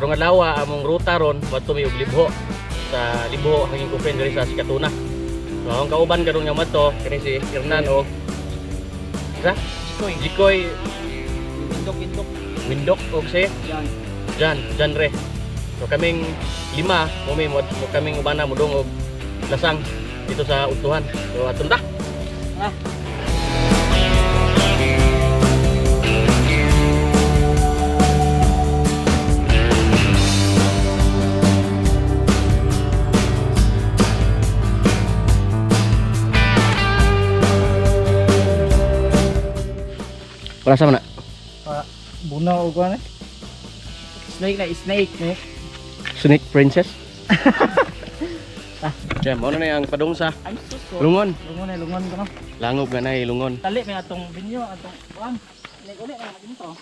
Karong adlaw among ruta ron moadto mi og Libho sa Libho Hanging Coffin diri sa Sikatuna. So akong kauban karon nga moadto kani si Hernan og sa Jikoy. Jikoy Windok, windok. Windok og si Yan. Jan, Janre. So kaming lima mo mi mo kaming ubana modung og lasang dito sa Udtuhan. So aton ta. Ah. Wala sa man na. Buna o kuan eh. Snake na, snake eh. Snake Princess. Kaya mo na ang padung sa I'm so sorry. Lungon. Lungon eh, lungon ko no. Langob nga na lungon. Tali may atong binyo, atong kuan. Snake uli na ginto.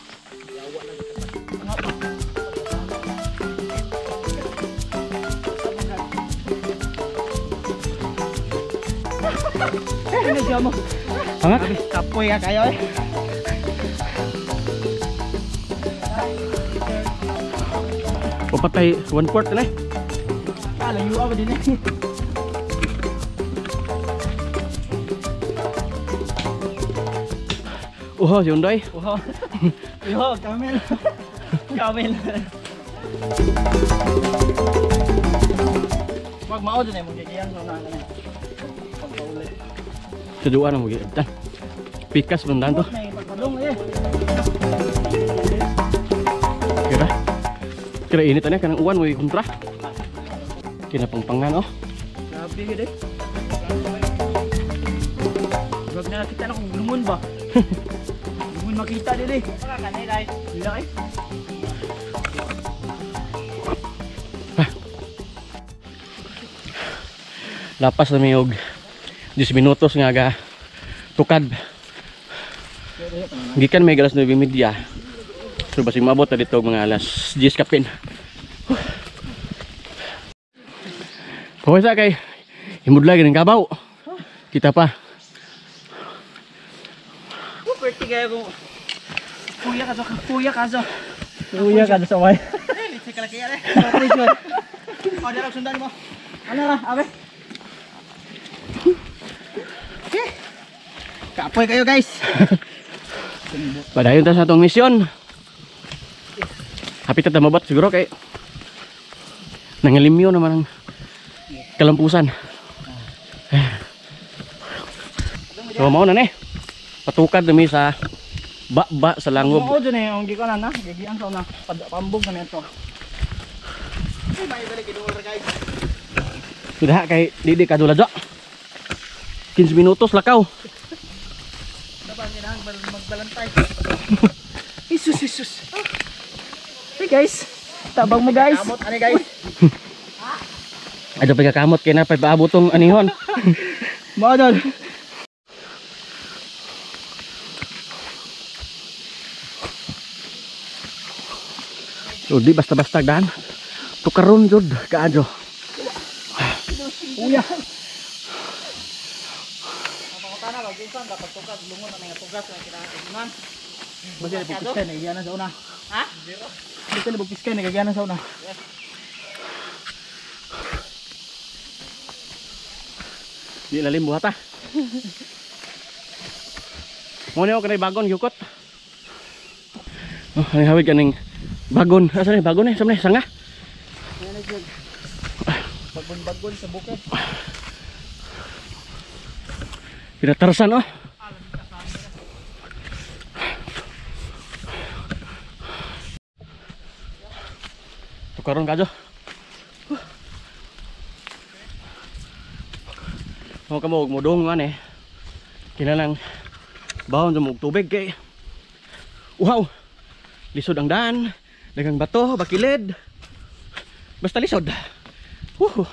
Ano siya mo? Hangat. Kapoy ka kayo eh. Papatay 1/4 na eh. Ah, layo pa din eh. Uho, si Undoy. Uho. Uho, camel. Camel. Wag mao dun eh, magigiyan sa una na. Pagpaulit. Tuduan ang magigiyan. Pikas man to. May pagpadong eh. Kira. Kira init na kanang uwan mo kontra. Kinapangpangan oh. Grabe gid eh. Wag na nakita na kung lungon ba. Lungon makita dili. Wala kanay dai. Wala eh. Lapas na mi og 10 minutos nga ga tukad. Gikan may alas 9:30. So basig maabot na dito mga alas 10 kapin. Paway sa kay himudlay ganing kabaw. Kita pa. Perti kayo kung kuya ka so, kuya ka so. Kuya ka sa way. Litsi ka laki eh. Oh, dara sundan mo. Ano ra, abe? Okay. Kapoy kayo guys. Padayon ta sa atong misyon. Hapit ta mabot siguro kay nangalimyo naman ang kalampusan. So mao na ni. Patukad na mi sa ba-ba sa langob. Oo dun eh, ang gikuan na, gigian sa una, pambog na mi ato. Sudah kay didi kadula jo. 15 minutos lakaw. Dapat kinahanglan magbalantay. Jesus, Jesus. Hey guys, tabang mo guys. Kamot ani guys. Adto pa kakamot kay na pa paabot tong anihon. Mao dol. So di basta-basta dan. Tukaron jud kaadyo. Uya. Pangutana ba ginsan dapat tukad lungon na nga tugas na kinahanglan. Basta bukis kay nagigianan sa una. Ha? Basta bukis kay nagigianan sa una. Di lalim buhata. Mo ni kanay bagon yukot. Oh, ay hawid kaning bagon. Asa ni bagon eh? Sa ni sanga. Bagon-bagon sa bukid. Pinatarsan oh. Tukaron kajo. Mo kamo og modong man eh. Kinalang bawon sa mog tubig kay uhaw. Lisod ang daan, daghang bato, bakilid. Basta lisod. Woo.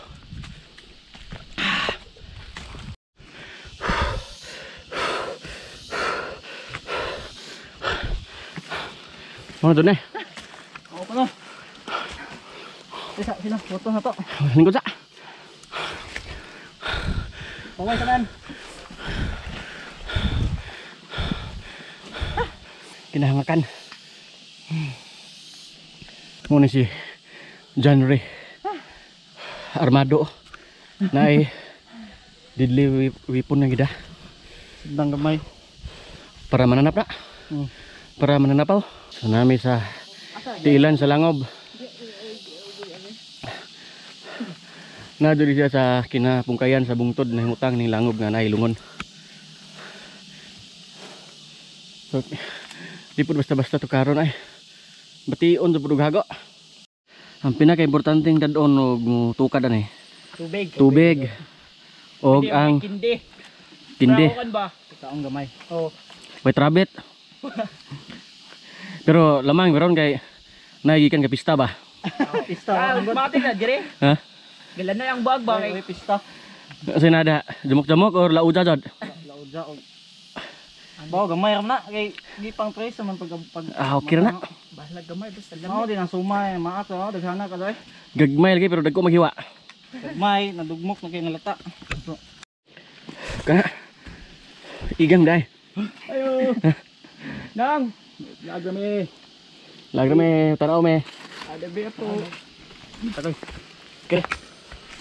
Ano doon eh? Ako pa no. Sila, sila, foto na to. Lingkod sa. Paway tanan. Kinahangakan. Muna si Genre. Armado. Naay deadly weapon na gida. Sundang gamay. Para mananap na. Para mananapaw. So nami sa tiilan sa langob. Naduri siya sa kinapungkayan sa bungtod na himutang ning langob nga nailungon. So, di po basta-basta to karon ay. Bation sa pudog hago. Ang pinaka-importanteng dadon og tukad ani. Tubig. Tubig. Og ang kindi. Kindi. Ba? Taong gamay. Oh. White rabbit. Pero lamang meron kay nagikan ka pista ba? Pista. Ah, mati na dire. Ha? Gilan na ang bag ba kay pista. Kasi nada, jamok-jamok or lauja jod? Lauja og. Bawo gamay ram na kay di pang trace man pag Ah, okay ra na. Bahala gamay basta lamig. Mao din ang sumay, maat oh, daghana ka doy. Gagmay lagi pero dagko maghiwa. Gagmay, nadugmok na kay nalata. Kana. Igang dai. Ayo. Nang, lagrame. Lagrame, tanaw me. Adabi po. Takoy. Okay.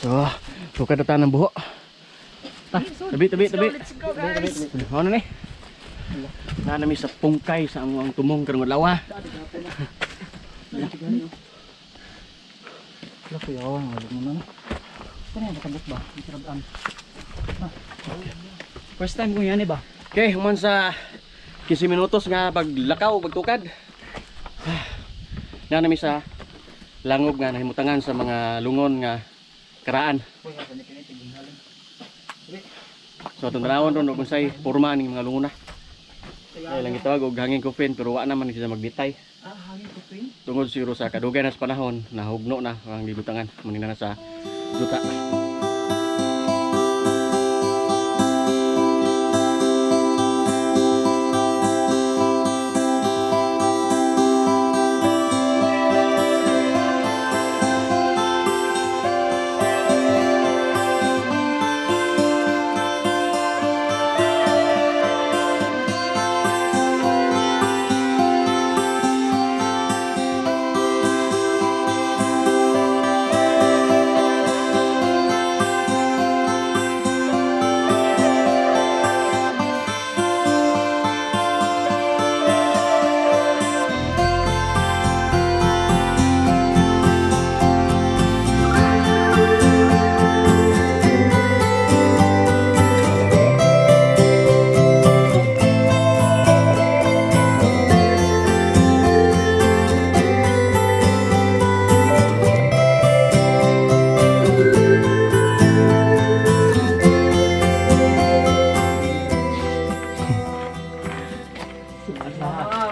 So, tukad na tayo ng buho. Tabi, tabi, tabi. Let's go guys. Ano ni? Nanami sa pungkay sa among tumong karong adlaw. Wala kuya, wala mo na. Kani nakabot ba? Masarap. First time ko yan eh ba? Okay, human sa 15 minutos nga paglakaw, pagtukad. Nanami sa langob nga nahimutangan sa mga lungon nga karaan. So atong tanawon ron og unsay porma ning mga lungon na. Ay lang gitawag og hangin coffin pero wa naman sila magbitay. Ah, hangin coffin. Tungod siguro sa kadugay na sa panahon, nahugno na ang gibutangan manina na sa duta.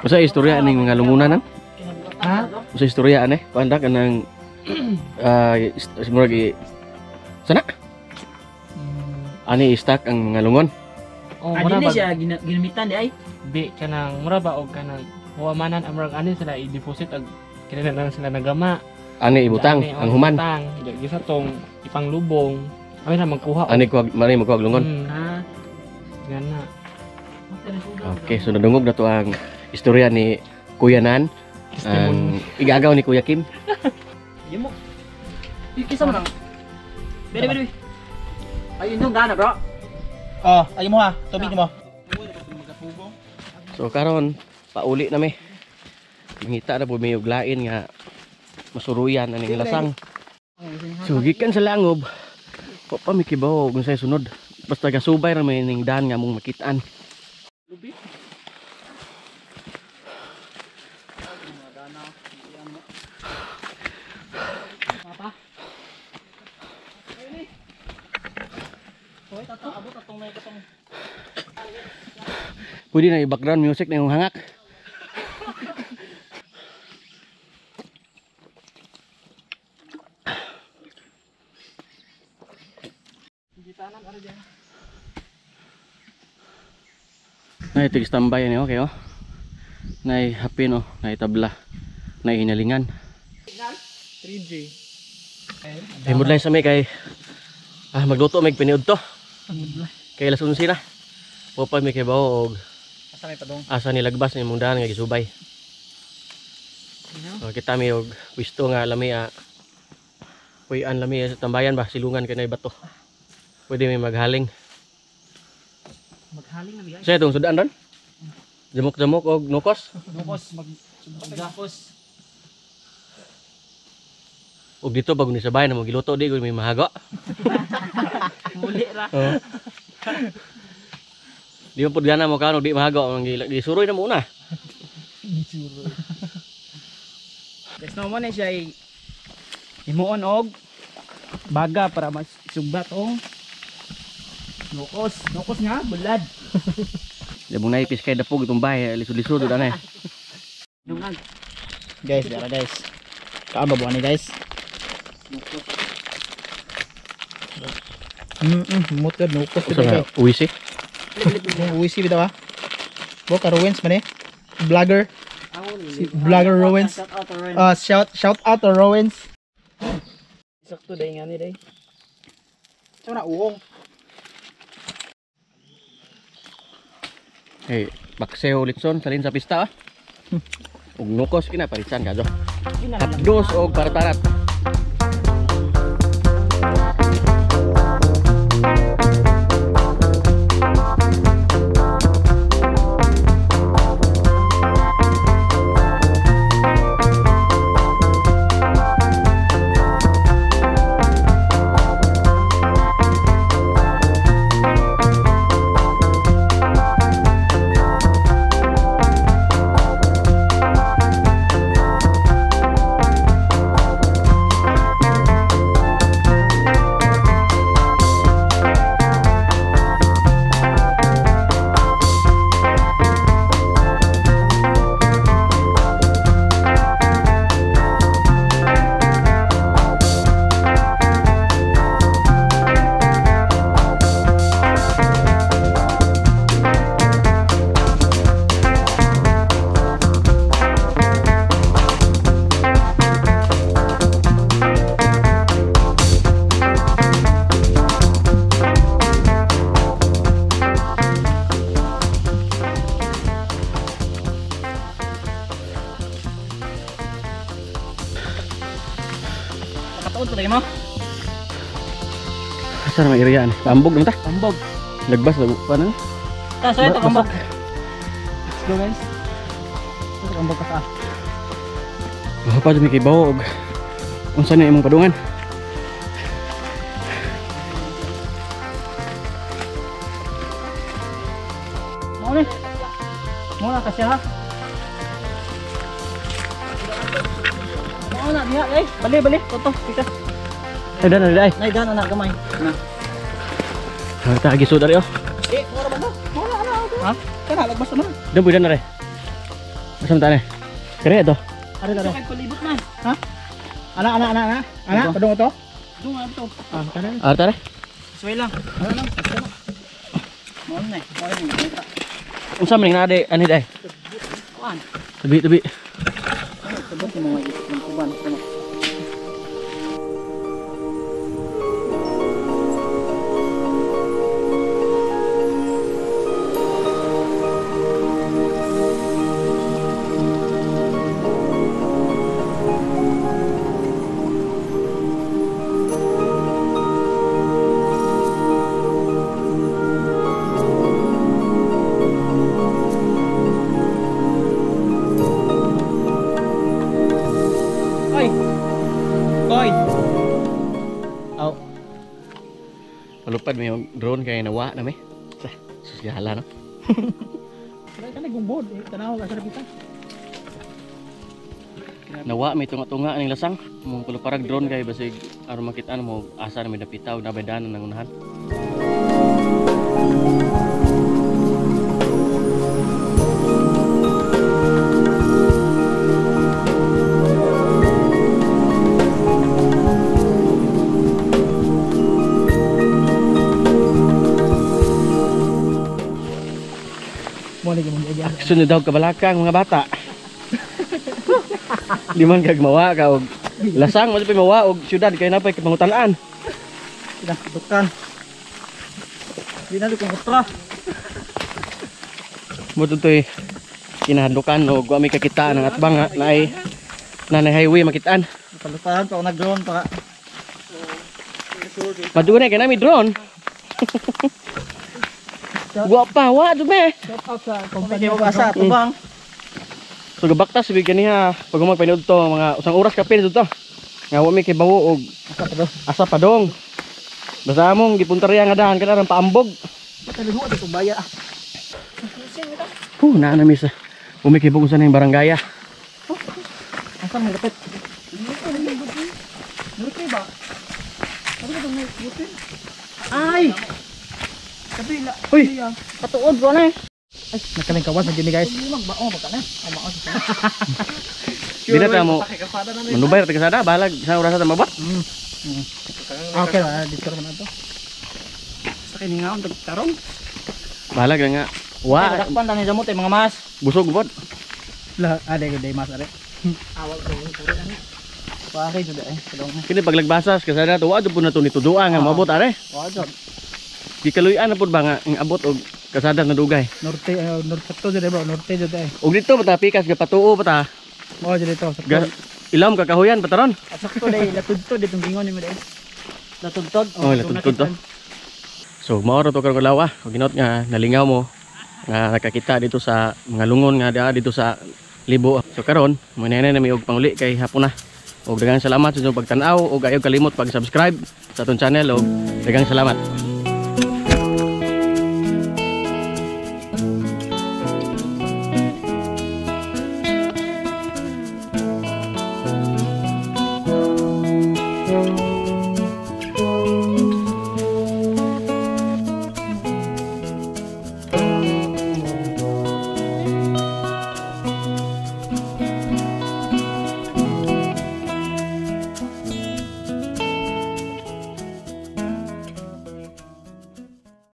Usa istorya ning mga lungunan nan? Ha? Usa istorya ane? Panda ka ng murag sana? Ani istak ang mga lungon? Oh, Ah, mura dili ba siya ginamitan di ay. bi kanang mura ba og kanang huwamanan ang murag ani sila i-deposit ag kini na lang sila nagama. Ani ibutang Ani, oh, ang human. Ibutang. Gisa tong ipanglubong. Ami na magkuha. Ani kuwag mani magkuhag lungon. Ah. Gana. Okay, so nadungog na to ang istorya ni Kuya Nan. Ang igagaw ni Kuya Kim. Yemo. Kisa mo lang. Bere bere. Ay indong gana bro. Oh, ay mo ha. Tubig mo. So karon pauli na mi. Mangita na po may uglain nga masuruyan aning lasang. So gikan sa langob, wa pa mi kibaw kung say sunod. Basta gasubay ra may ning daan nga mong makitaan. Pwede na i-background music na yung hangak. Nay tig standby ni okay oh. Nay hapin oh, nay tabla. Nay hinalingan. 3G. Ay mudlay sa may kay magluto mig piniud to. Kay alas 11 na. Wa pa mi kay bawo og Asa may padong. asa nilagbas ni imong daan nga gisubay. So, kita mi og pwesto nga lami Puy-an lami sa tambayan ba, silungan kay nay bato. Pwede may maghaling. Maghaling na biya. Sa itong sudan ron? Jamok-jamok og nukos. Nukos mag gapos. Og dito bago ni sabay na mo giluto di may mahago. Muli ra. Oo. Di mo pud gana mo kaon og di mahago, ang gisuroy na muna. Guys, no mo na siya ay himuon og baga para mas sugbat og nukos. Nukos nga bulad. Di mo naipis kay dapog itong bahay, lisod-lisod ana eh. Dungag. Guys, dara guys. Kaon ba buwan ni guys? Mut ka nukos Usa nga uwisi. Uwisi bitaw ah. Bo ka Rowens man eh. Vlogger. Si Vlogger Rowens. Shout out to Rowens. Shout out to Rowens. Sakto day nga ni day. Sa na uong. Hey, baksew litson salin sa pista ah. Og nukos kina parisan kadyo. Hapdos og partarat. Nakatuon pa mo? Asa na may area ni? Tambog naman ta. Tambog. Lagbas lagu pa na. Ta, so ito kambog. Let's go guys. Ito kambog ka sa. Baka pa may kibaw og unsa na imong padungan. Mao ni. Mao na kasi ha. Mao na diha eh. Bali bali toto kita. Ay dan ay. Nay dan anak gamay. Na. Ta gisud ari oh. Eh, mura ba na? Mura ana. Ha? Kana lagbas na. Dan pwede na re. Asa man ta ni? Kere to. Ari dara. Kay palibot man. Ha? Ana ana ana ana. Ana, padung ito? Dung ato. Ah, kana. Ah, tara. Suway lang. Ana lang. Kana. Mao na. Mao na. Unsa man ning naade ani day? Kuan. Tabi tabi. Sabot ni mga uban kuno. Oy. Koy. Aw. Palupad may yung drone kay nawa na may. Sa susyahala no. Wala ka nagumbod, eh, tanaw ka sa kita. Nawa may tunga-tunga aning lasang. Mong paluparag drone kay basig aron makita mo asa na may dapita og nabaydanan ng unahan. Sunod daw kabalakang mga bata. Di man kag mawa ka og lasang mo pa mawa og syudad kay napay kapangutan-an. Dukan. Di na ko kontra. Mo tutoy kinahadlokan og wa may kakita ng atbang nga naay nanay highway makitaan. Paluparan pa ako nag-drone para Madugay na kay nami drone. Wa pa, wa jud me. Shout out sa company. Asa tubang. So gabaktas big kaniha pag humag panood to mga usang oras kapin dito. Nga wa mi kay bawo og asa pa dong. Basta among gipuntarya nga dahan kanang paambog. Pataliho ato bayar ah. Huh, naa na mi sa umikibog sa ning barangaya. Asa mo lapit? Ay! Kabila. Uy, Katuod ko na eh. Ay, nakaling kawas na gini guys. Dili ta mo manubay ra tagasada balag sa oras ta mabot. Ah, okay na, dito naman ato. Sa kiningaon tarong. Balag na nga. Wa Dakpan tani jamot eh mga mas. busog pod. La, ade gid mas are. Awal ko puro ani. Pare jud eh. Tulong. Kini paglagbasas kasada to wa jud pud na to ni tudua nga mabot are. Wa jud. Gikaluy-an na pud ba nga ang abot og kasada na dugay. Norte, norte sakto jud eh, bro, norte jud eh. Og dito pa ta pikas gapatuo pa ta. Mao jud dito sakto. Ilam kakahuyan pa taron. At sakto day latudtod ditong gingon nimo day. Latudtod. Oh, latudtod to. So mao ra to karon adlaw. Og ginot nga nalingaw mo nga nakakita dito sa mga lungon nga daa dito sa Libo. So karon mo na mi og panguli kay hapon na. Og daghang salamat sa inyong pagtan-aw og ayaw kalimot pag-subscribe sa atong channel og daghang salamat.